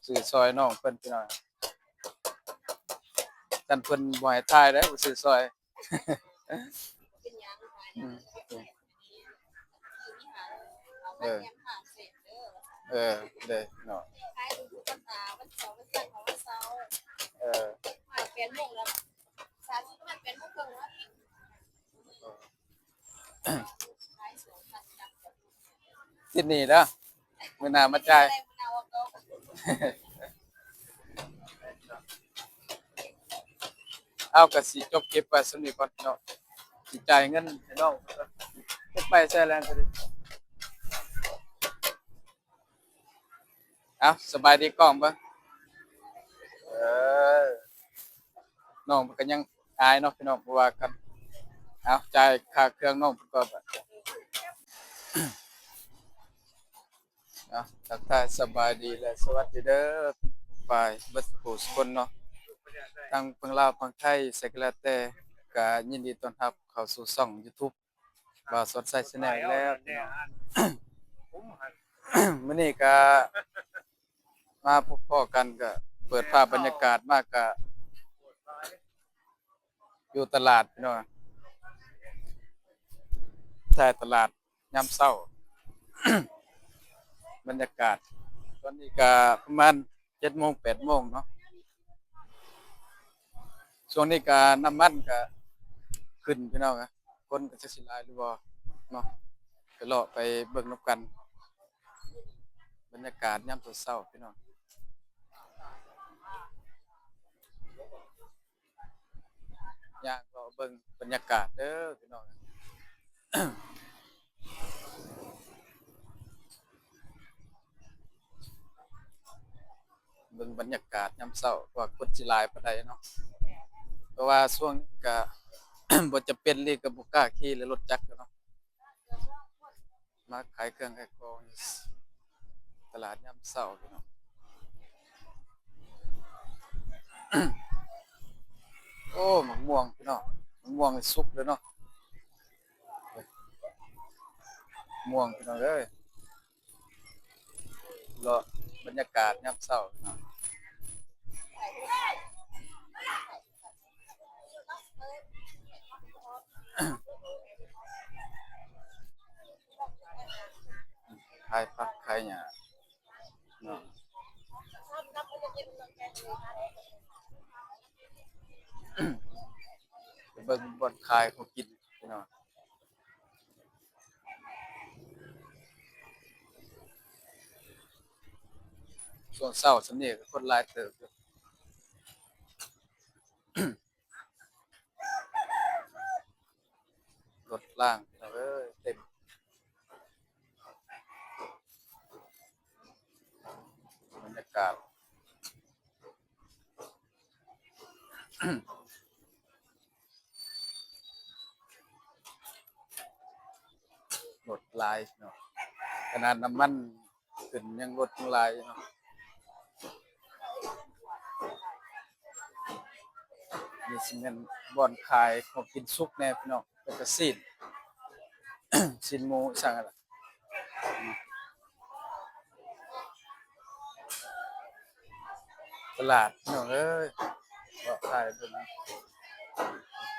ຊື້ຊ່ອຍນ້ອງເພິ່ນພີ່ນ້ອງ. ຄັນເພິ່ນບໍ່ໃຫ້ຖ່າຍເດ້ ບໍ່ຊື້ຊ່ອຍ. ເປັນຫຍັງ? ອືມ ເອີ ເອີ ເດ້ເນາະ ຂາຍທຸກວັນອາ ວັນເສົາ ວັນຈັນ ວັນເສົາ ເອີ ຂາຍແປດໂມງແລ້ວ ສາມສິບພັນ ແປດໂມງເຄິ່ງແລ້ວ. ຕິດໜີ້ເດີ ມື້ໜ້າມາຈ່າຍ. ເອົາ ກະຊິຈົບຄລິບໄວ້ສ່ຳນີ້ກ່ອນເນາະ ຊິຈ່າຍເງິນໃຫ້ນ້ອງ ຈັກໄປໃສແລ້ວ. ເອົາ ສະບາຍດີກ້ອງເບິ່ງ ເອີ ນ້ອງເພິ່ນກະຍັງອາຍເນາະພີ່ນ້ອງ ບໍ່ວ່າກັນ. ເອົາ ຈ່າຍຄ່າເຄື່ອງນ້ອງເພິ່ນກ່ອນບາດ. ເອົາ ທັກທາຍສະບາຍດີ ແລະ ສະຫວັດດີເດີ ປາຍເບິດສູ່ຄົນເນາະ ທັງຝັ່ງລາວ ຝັ່ງໄທ ໃສກະແລ້ວແຕ່ ກະຍິນດີຕ້ອນຮັບເຂົ້າສູ່ຊ່ອງຢູທູບ ບ່າວສອນໄຊແຊນແນລ ແລ້ວພີ່ນ້ອງ. ມື້ນີ້ກະມາພົບພໍ້ກັນ ກະເປີດພາບບັນຍາກາດມາ ກະຢູ່ຕະຫຼາດພີ່ນ້ອງ ຖ່າຍຕະຫຼາດຍາມເຊົ້າ ບັນຍາກາດ ຕອນນີ້ກະປະມານເຈັດໂມງ ແປດໂມງເນາະ. ຊ່ວງນີ້ກະນ້ຳມັນກະຂຶ້ນພີ່ນ້ອງ ຄົນກະຈັກຊິຫຼາຍຫຼືບໍ່ເນາະ. ໄປເລາະໄປເບິ່ງນຳກັນ ບັນຍາກາດຍາມເຊົ້າໆ ພີ່ນ້ອງ ຍ່າງເລາະເບິ່ງບັນຍາກາດເດີພີ່ນ້ອງ. ເບິ່ງບັນຍາກາດຍາມເຊົ້າວ່າຄົນຊິຫຼາຍປານໃດເນາະ ເພາະວ່າຊ່ວງນີ້ກະບໍ່ຈຳເປັນ ຫຼືກະບໍ່ກ້າຂີ່ລົດຈັກເນາະ ມາຂາຍເຄື່ອງຂາຍຂອງຢູ່ຕະຫຼາດຍາມເຊົ້າພີ່ນ້ອງ. ໂອ້ ໝາກມ່ວງພີ່ນ້ອງ ໝາກມ່ວງສຸກແລ້ວເນາະ ມ່ວງພີ່ນ້ອງເອີຍ. ເລາະບັນຍາກາດຍາມເຊົ້າເນາະ ຂາຍຜັກຂາຍຫຍ້າເນາະ ໄປເບິ່ງບ່ອນຂາຍຂອງກິນພີ່ນ້ອງ. ຊ່ວງເຊົ້າສ່ຳນີ້ກະຄົນຫຼາຍເຕີບຢູ່ ລົດລາງພີ່ນ້ອງເອີຍ ເຕັມ ບັນຍາກາດ ລົດຫຼາຍເນາະ ຂະໜາດນ້ຳມັນຂຶ້ນຍັງລົດຍັງຫຼາຍເນາະ. ນີ້ຊິແມ່ນບ່ອນຂາຍຂອງກິນສຸກແດ່ພີ່ນ້ອງ ແລ້ວກະຊີ້ນ ຊີ້ນໝູອີ່ຫຍັງຫັ້ນລະ. ຕະຫຼາດພີ່ນ້ອງເອີຍ ເລາະຖ່າຍເບິ່ງ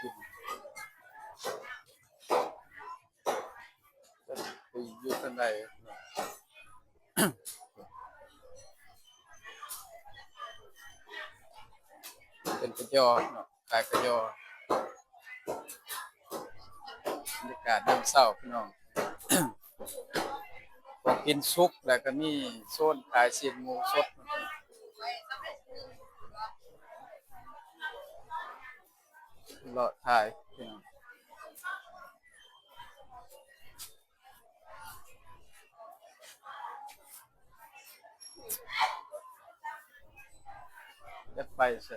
ກິນ ໄປຢູ່ທາງໃດ ເປັນກະຍໍເນາະ ຂາຍກະຍໍ ບັນຍາກາດຍາມເຊົ້າພີ່ນ້ອງ ຂອງກິນສຸກ ແລ້ວກະມີໂຊນຂາຍຊີ້ນໝູສົດ ເລາະຖ່າຍພີ່ນ້ອງ. ຢາກໄປໃສ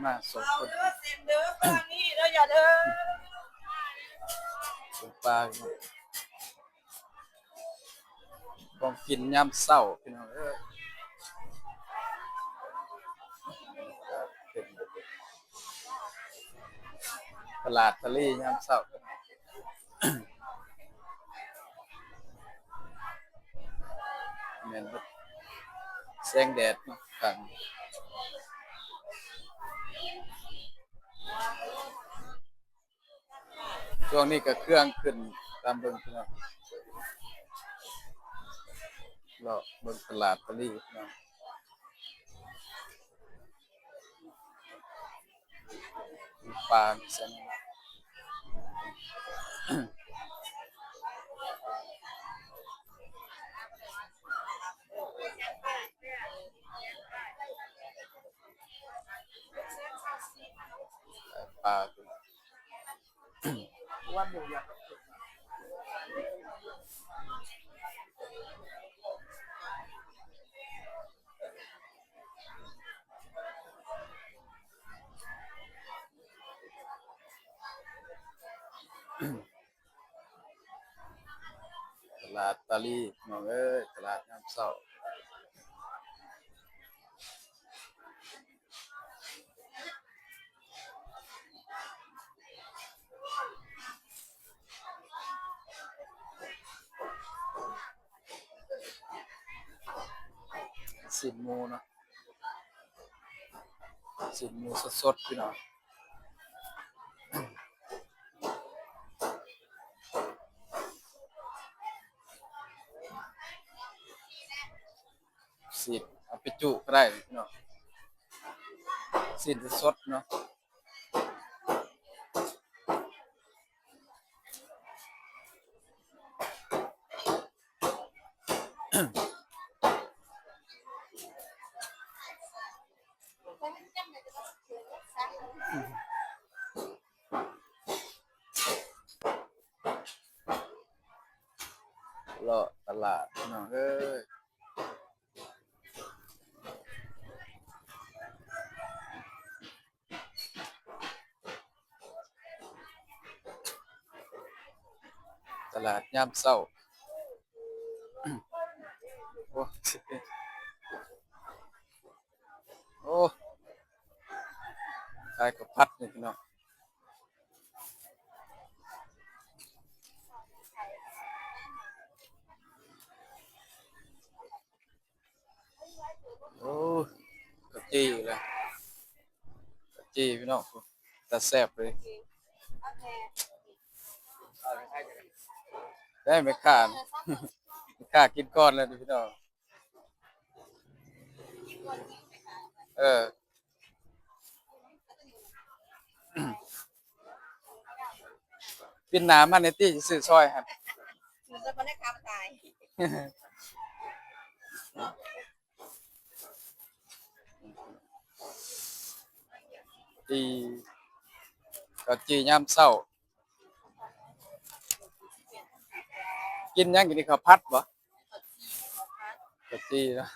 ມາສອງຄົນ ເດີເຊັນເດີ ທາງນີ້ເດີ ຢ່າເດີ ເປັນປ່າ ຂອງກິນຍາມເຊົ້າພີ່ນ້ອງເອີຍ ຕະຫຼາດຕະລີຍາມເຊົ້າ. ແມ່ນເບິດ ແສງແດດເນາະ ຂ້າງ ຊ່ວງນີ້ກໍເຄື່ອງຂຶ້ນ ຕາມເບິ່ງພີ່ນ້ອງ ເລາະເບິ່ງຕະຫຼາດຕະລີພີ່ນ້ອງ. ປາ ປາ ຕະຫຼາດຕາລີ ພີ່ນ້ອງເອີຍ ຕະຫຼາດຍາມເຊົ້າ. ຊີ້ນໝູເນາະ ຊີ້ນໝູສົດໆ ພີ່ນ້ອງ. ຊີ້ນ ເອົາໄປຈຸກໍໄດ້ພີ່ນ້ອງ ຊີ້ນສົດໆ ເນາະ. ເລາະຕະຫຼາດພີ່ນ້ອງເອີຍ. ຕະຫຼາດຍາມເຊົ້າ ໂອ້ ໂອ້ ຂາຍເຂົ້າຜັດນີ້ພີ່ນ້ອງ. ໂອ້ ເຂົ້າຈີ່ອີກແລ້ວ ເຂົ້າຈີ່ພີ່ນ້ອງ ຕາແຊບເລີຍ. ໄດ້ແມ່ຄ້າ ແມ່ຄ້າກິນກ່ອນແລ້ວນີ້ພີ່ນ້ອງ ເອີ. ປີໜ້າມາແດ່ຕິ ຊິຊື້ຊ່ອຍຫັ້ນ ເຂົ້າຈີ່ຍາມເຊົ້າ. ກິນຫຍັງຢູ່ນີ້ ເຂົ້າຜັດບໍ່? ເຂົ້າຈີ່ເນາະ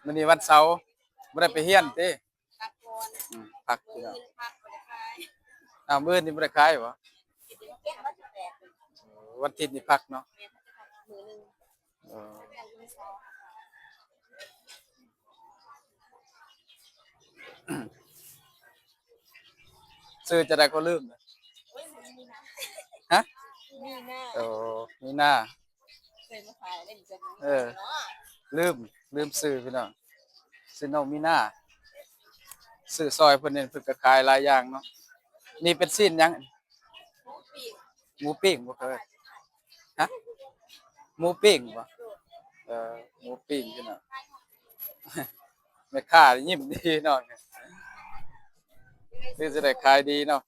ມື້ນີ້ວັນເສົາ ບໍ່ໄດ້ໄປຮຽນຕິ? ພັກກ່ອນ ອືມ ພັກ ມື້ອື່ນພັກ ບໍ່ໄດ້ຂາຍ. ອ້າວ ມື້ອື່ນນີ້ບໍ່ໄດ້ຂາຍບໍ່? ວັນທິດນີ້ພັກເນາະ ມື້ໜຶ່ງ ເອີ ຊື່ຈັ່ງໃດກໍລືມ ໂອ້ຍ ມີນາ ຮະ? ມີນາ ໂອ້ ມີນາ ເຄີຍມາຂາຍເດ້ ເອີ ເນາະ ລືມ ລືມຊື່ພີ່ນ້ອງ ຊື່ນ້ອງມີນາ ຊື້ຊ່ອຍເພິ່ນນີ້ ເພິ່ນກໍຂາຍຫຼາຍຢ່າງເນາະ. ນີ້ເປັນຊີ້ນຫຍັງ? ໝູປີ້ງ ໝູປີ້ງບໍ່? ເຄີຍ ຮະ? ໝູປີ້ງບໍ່? ເອີ ໝູປີ້ງພີ່ນ້ອງ ແມ່ຄ້າຍິ້ມດີເນາະ ຄືຊິໄດ້ຂາຍດີເນາະ.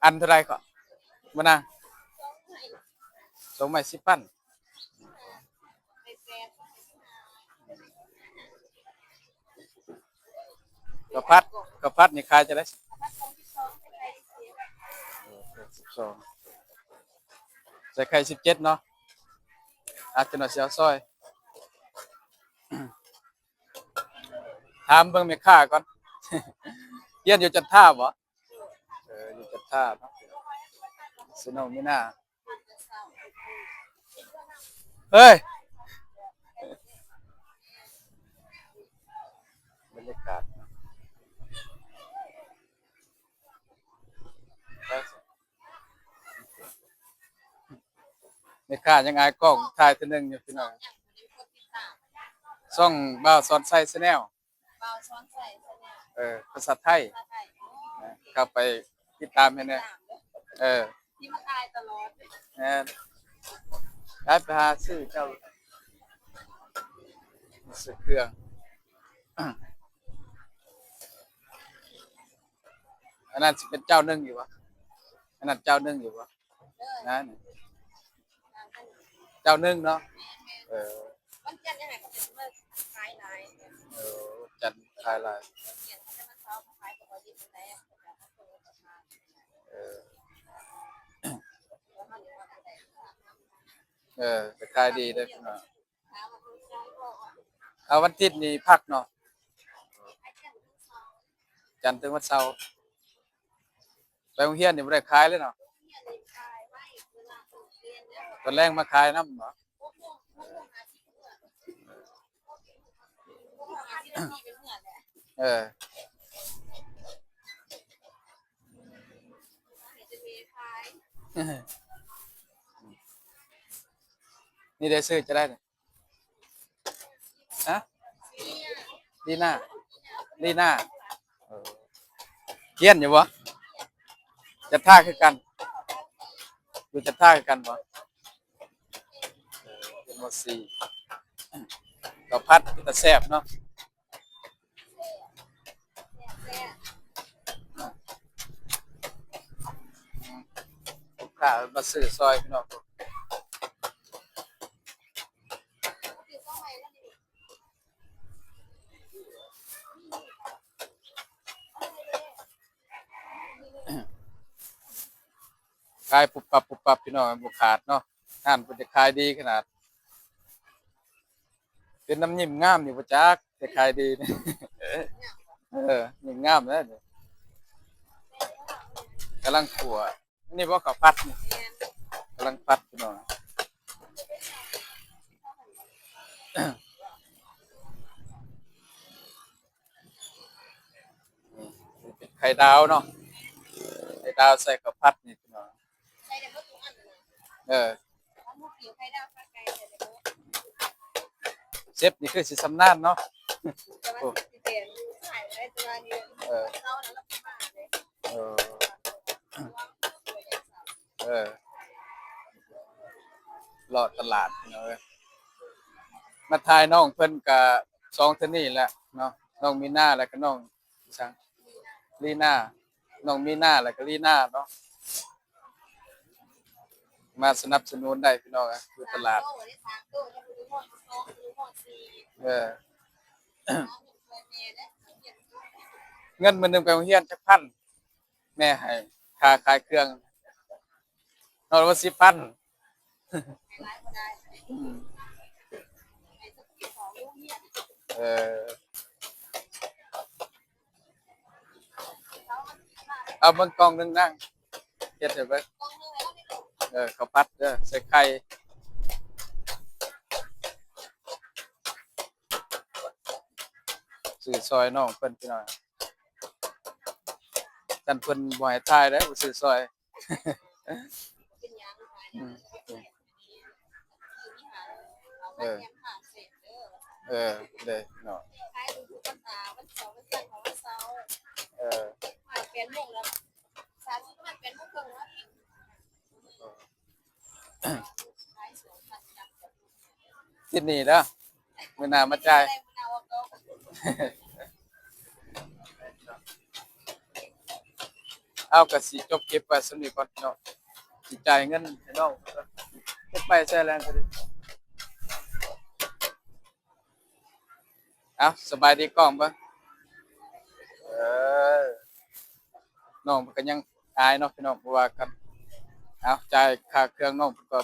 ອັນເທົ່າໃດເກາະ ມະນາງ? ສອງໄມ້ສິບພັນ. ເຂົ້າຜັດ ເຂົ້າຜັດນີ້ຂາຍຈັ່ງໃດ? ສິບສອງ ໃສ່ໄຂ່ສິບເຈັດເນາະ. ອາ ຈັກໜ່ອຍຊິເອົາຊ່ອຍ. ຖາມເບິ່ງແມ່ຄ້າກ່ອນ ຮຽນຢູ່ຈັນທາບໍ່? ເອີ ຢູ່ຈັນທາເນາະ ຊື່ນ້ອງມີນາ. ເຮີ້ຍ ບັນຍາກາດ ແມ່ຄ້າຍັງອາຍກ້ອງ ຖ່າຍເທື່ອໜຶ່ງຢູ່ພີ່ນ້ອງ. ຊ່ອງບ່າວສອນໄຊ Channel ບ່າວສອນໄຊ Channel ເອີ ພາສາໄທ ພາສາໄທ ເອີ ເຂົ້າໄປຕິດຕາມໃຫ້ແດ່. ເອີ ທີ່ມາຖ່າຍຕະຫຼອດ ແມ່ນ ໄປ ໄປຫາຊື້ເຈົ້າ ຊື້ເຄື່ອງ. ອັນນັ້ນຊິເປັນເຈົ້າໜຶ່ງຢູ່ບໍ່? ອັນນັ້ນເຈົ້າໜຶ່ງຢູ່ບໍ່? ນັ້ນ ເຈົ້າໜຶ່ງເນາະ. ເອີ ວັນຈັນຍັງໃຫ້ເຂົາເຈົ້າມາຂາຍຫຼາຍ. ເອີ ວັນຈັນຂາຍຫຼາຍ. ເອີ ເອີ ແຕ່ຂາຍດີເດ້ພີ່ນ້ອງ. ເອົາ ວັນທິດນີ້ພັກເນາະ ຈັນເຖິງວັນເສົາ. ໄປໂຮງຮຽນນີ້ບໍ່ໄດ້ຂາຍເລີຍເນາະ ຕອນແລງມາຂາຍນຳບໍ? ເອີ ນີ້ໄດ້ ຊື່ຈະໄດ້ນີ້ ຮະ? ລີນາ ລີນາ ເອີ ຮຽນຢູ່ບໍ່? ຈັດທ່າຄືກັນ ຢູ່ຈັດທ່າຄືກັນບໍ່? ຮຽນ ມໍສີ່ ເຂົ້າຜັດເປັນຕາແຊບເນາະ. ລູກຄ້າມາຊື້ຊ່ອຍພີ່ນ້ອງ. ຂາຍປຸບປັບປຸບປັບພີ່ນ້ອງ ບໍ່ຂາດເນາະ ຮ້ານເພິ່ນຈະຂາຍດີຂະໜາດ. ເປັນນ້ຳຍິ້ມງາມຢູ່ບໍ່ຈັກ ແຕ່ຂາຍດີ. ເອີ ຍິ້ມງາມແລ້ວນີ້ ກຳລັງຂົ້ວ. ອັນນີ້ບໍ່ ເຂົ້າຜັດນີ້ ແມ່ນ ກຳລັງຜັດພີ່ນ້ອງ. ນີ້ເປັນໄຂ່ດາວເນາະ ໄຂ່ດາວໃສ່ເຂົ້າຜັດນີ້ພີ່ນ້ອງ. ເອີ ເຊັບນີ້ຄືຊິຊຳນານເນາະ. ໂອ້ ເອີ ເອີ ເອີ ເລາະຕະຫຼາດພີ່ນ້ອງເອີຍ. ມາຖ່າຍນ້ອງເພິ່ນກະສອງເທື່ອນີ້ແຫຼະເນາະ ນ້ອງມີນາ ແລ້ວກະນ້ອງ ອີ່ຫຍັງ ລີນາ ນ້ອງມີນາ ແລ້ວກະລີນາເນາະ. ມາສະໜັບສະໜູນໄດ້ພີ່ນ້ອງເອີຍ ຢູ່ຕະຫຼາດ. ເອີ ເງິນມື້ໜຶ່ງໄປໂຮງຮຽນຈັກພັນ? ແມ່ໃຫ້ຄ່າຂາຍເຄື່ອງ ເນາະ ວ່າສິບພັນ. ເອີ ເອົາເບິ່ງກ່ອງໜຶ່ງນາງ ເຮັດໃຫ້ເບິ່ງ. ເອີ ເຂົ້າຜັດເດີ ໃສ່ໄຂ່ ຊື້ຊ່ອຍນ້ອງເພິ່ນພີ່ນ້ອງ. ຄັນເພິ່ນບໍ່ໃຫ້ຖ່າຍແລ້ວ ບໍ່ຊື້ຊ່ອຍ. ເປັນຫຍັງ ອືມ ເອີ ເອີ ເດ້ເນາະ ຂາຍທຸກວັນອາ ວັນເສົາ ວັນຈັນ ວັນເສົາ ເອີ ແປດໂມງແລ້ວ ສາມສິບ ແປດໂມງເຄິ່ງແລ້ວ. ຕິດໜີ້ເດີ ມື້ໜ້າມາຈ່າຍ. ເອົາ ກະຊິຈົບຄລິບໄວ້ສ່ຳນີ້ກ່ອນເນາະ ຊິຈ່າຍເງິນໃຫ້ນ້ອງ ເກັບໄປໃສ່ແລ້ວ. ເອົາ ສະບາຍດີກ້ອງເບິ່ງ ເອີ ນ້ອງເພິ່ນກະຍັງອາຍເນາະພີ່ນ້ອງ ບໍ່ວ່າກັນ. ເອົາ ຈ່າຍຄ່າເຄື່ອງນ້ອງເພິ່ນກ່ອນ.